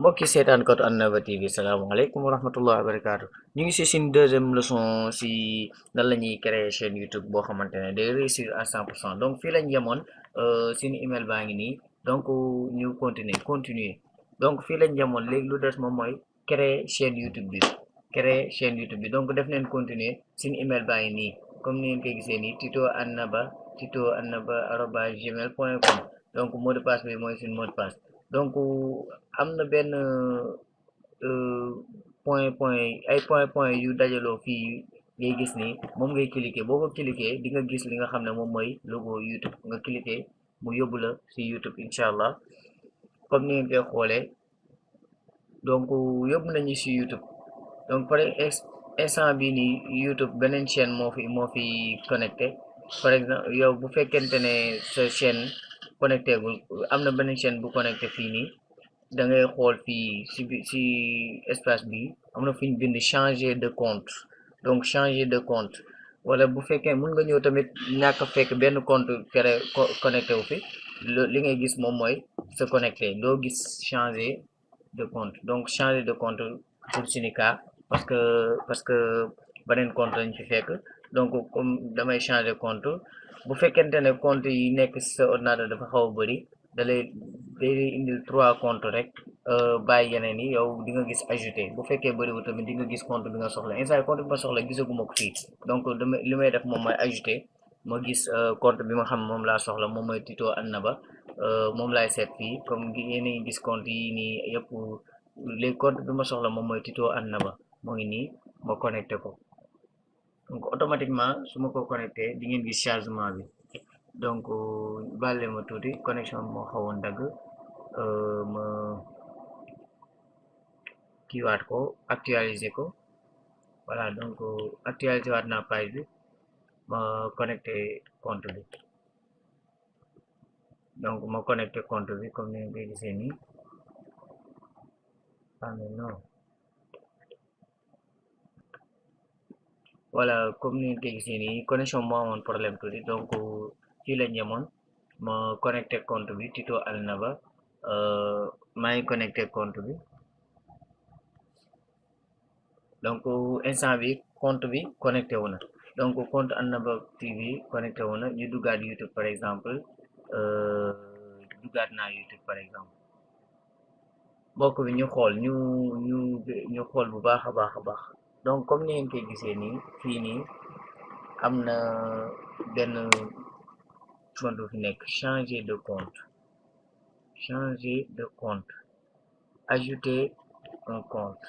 mbokki seetaankat An-Naba TV salaamaaleykum wa rahmatullahi wa barakaatu ñu ngi si suñ deuxième leçon si nan la ñuy créer chaîne YouTube boo xamante ne day réussir à 100%. Donc fii lañ yemoon suñu email baa ngi nii donc ñu continuer donc fii lañ yemoon léegi lu des moom mooy créer chaîne YouTube bi donc def neen continuer suñu email baa ngi nii comme ni ngeen koy gisee nii tito annaba@gmail.com. donc mot de passe bi mooy suñu mot de passe. donc am na benn point yu dajaloo fii ngay gis ni moom ngay cliquer boo ko cliquer di nga gis li nga xam ne moom mooy logo YouTube nga cliquer mu yóbbu la si YouTube incha allah comme ni ngeen koy xoolee. donc yóbbu nañu si YouTube. donc par instant bii nii YouTube beneen chaîne moo fi connecté. par exemple yow bu fekkente ne sa chaîne connecté gul am na beneen chaîne bu connecté fii nii da ngay xool fii si espace bi am na fi ñu bind changer de compte. donc changer de compte wala bu fekkee mun nga ñëw tamit ñàkk fekk benn compte connecté wu fi li ngay gis moom mooy se connecté doo gis changer de compte. donc changer de compte pour suñu cas parce que beneen compte lañ fi fekk. donc comme damay changer compte bu fekkente ne compte yi nekk ci sa ordinateur dafa xaw a bëri day indil 3 comptes rek bàyyi yeneen yi yow di nga gis ajouté. bu fekkee bëriwul tamit di nga gis compte bi nga soxla instant compte bi ma soxla gisaguma ko fii donc li may def moom mooy ajouté ma gis compte bi ma xam moom laa soxla moom mooy Tito Annaba moom laay seet fii comme yéen a ngi gis compte yi nii yëpp les compte bi ma soxla moom mooy Tito Annaba moo ngi nii ma connecté ko. donc automatiquement su ma ko connecté di ngeen gis chargement bi. donc bàlle ma tuuti connexion moo xawoon dagg ma kiiwaat ko actualiser ko voilà. donc actualiser waat naa page bi ma connecté compte bi. donc ma connecté compte bi comme ni nga koy gisee nii non voilà comme ni ngeen koy gisee nii connexion moo amoon problème tuuti. donc fii lañ yemoon ma connecté compte bi Tito Annaba maa ngi connecté compte bi. donc instant bi compte bi connecté wu na. donc compte Annaba TV connecté wu na. ñu duggaat YouTube par exemple duggaat naa YouTube par exemple mbokk bi ñu xool ñu xool bu baax a baax. donc comme ni ngeen koy gisee nii fii nii am na benn compte fi nekk changer de compte ajouter un compte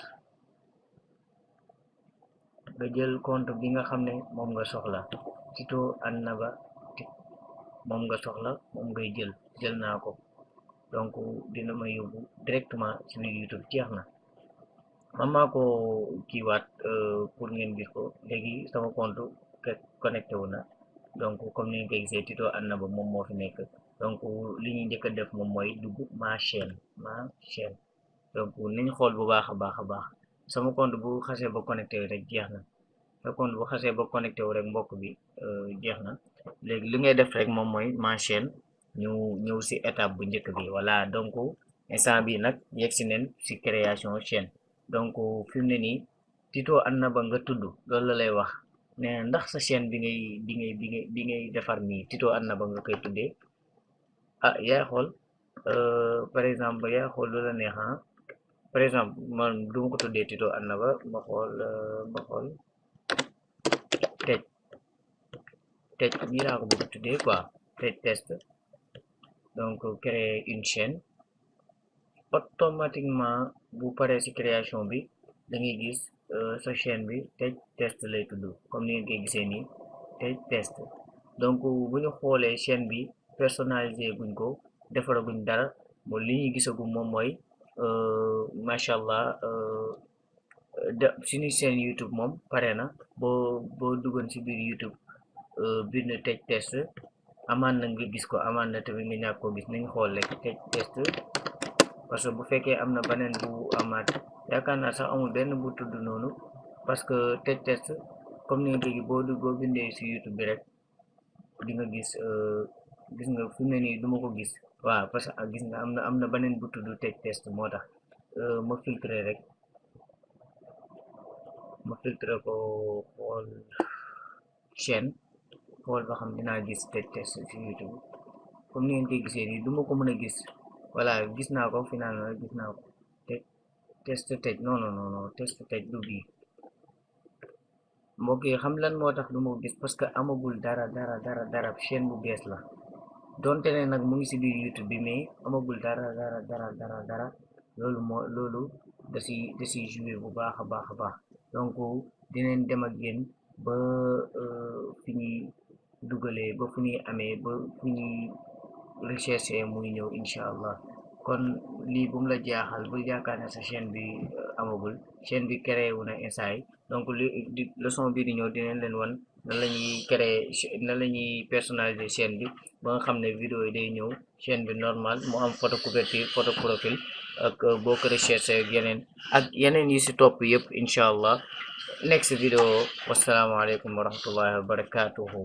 nga jël compte bi nga xam ne moom nga soxla Tito Annaba moom nga soxla moom ngay jël naa ko. donc dina ma yóbbu directement ci biir YouTube jeex na. man maa ko kiiwaat pour ngeen gis ko léegi sama compte connecté wu na. donc comme ni nga koy gisee Tito Annaba moom moo fi nekk. donc li ñuy njëkk a def moom mooy dugg ma chaîne. donc nañ xool bu baax a baax sama compte bu xasee ba connecté rek jeex na. sa compte bu xasee ba connecté wu rek mbokk bi jeex na. léegi li ngay def rek moom mooy ma chaîne ñu ñëw si étape bu njëkk bi voilà. donc instant bi nag yegg si neen si création chaîne. donc fi mu ne nii Tito Annaba nga tudd loolu la lay wax ne ndax sa chaîne bi ngay defar nii Tito Annaba nga koy tuddee yaay xool par exemple yaay xool lu la neex par exemple man du ma ko tuddee Tito Annaba ma xool tej nii laa ko bëgg a tuddee quoi tej test. donc créer une chaîne automatiquement bu paree ci création bi da ngay gis sa chaîne bi tej test lay tudd comme ni ngeen koy gisee nii tej test. donc bu ñu xoolee chaîne bi personnalisé guñ ko defaraguñ dara moom li ñuy gisagum moom mooy macha allah suñu chaîne YouTube moom pare na. boo duggoon ci biir YouTube bind tej test amaan na nga gis ko amaan na tamit nga ñàkk ko gis. nañ xool rek tej test parce que bu fekkee am na beneen bu amaat yaakaar naa sax amul benn bu tudd noonu parce que tej test comme ni nga léegi boo bindee ci YouTube bi rek di nga gis gis nga fi mu ne nii duma ko gis waaw parce que gis nga am na beneen bu tudd tej test moo tax ma filtrer rek ma filtrer ko xool chaîne xool ba xam dinaa gis test ci YouTube comme ni ngeen koy gisee nii du ma ko mën a gis voilà gis naa ko finalement gis naa ko te test tëj non test tëj du bii mbokk yi xam lan moo tax du ma ko gis parce que amagul dara chaîne bu bees la donte ne nag mu ngi ci biir YouTube bi mais amagul dara loolu da si joué bu baax a baax donc dinañ dem ak yéen ba fi ñuy dugalee ba fu ñuy amee ba fu ñuy recherche muy ñëw incha allah kon lii bu mu la jaaxal bul yaakaar ne sa chaîne bi amagul chaîne bi créé wu na instant yi donc leçon bii di ñëw dinañ leen wan nan la ñuy créer nan la ñuy personnaliser chaîne bi ba nga xam ne vidéo yi day ñëw chaîne bi normal mu am photo couverture photo profil ak boo ko recherché ak yeneen yi si topp yëpp incha allah next vidéo wasalaamaaleykum wa rahmatullahi wa barakatuhu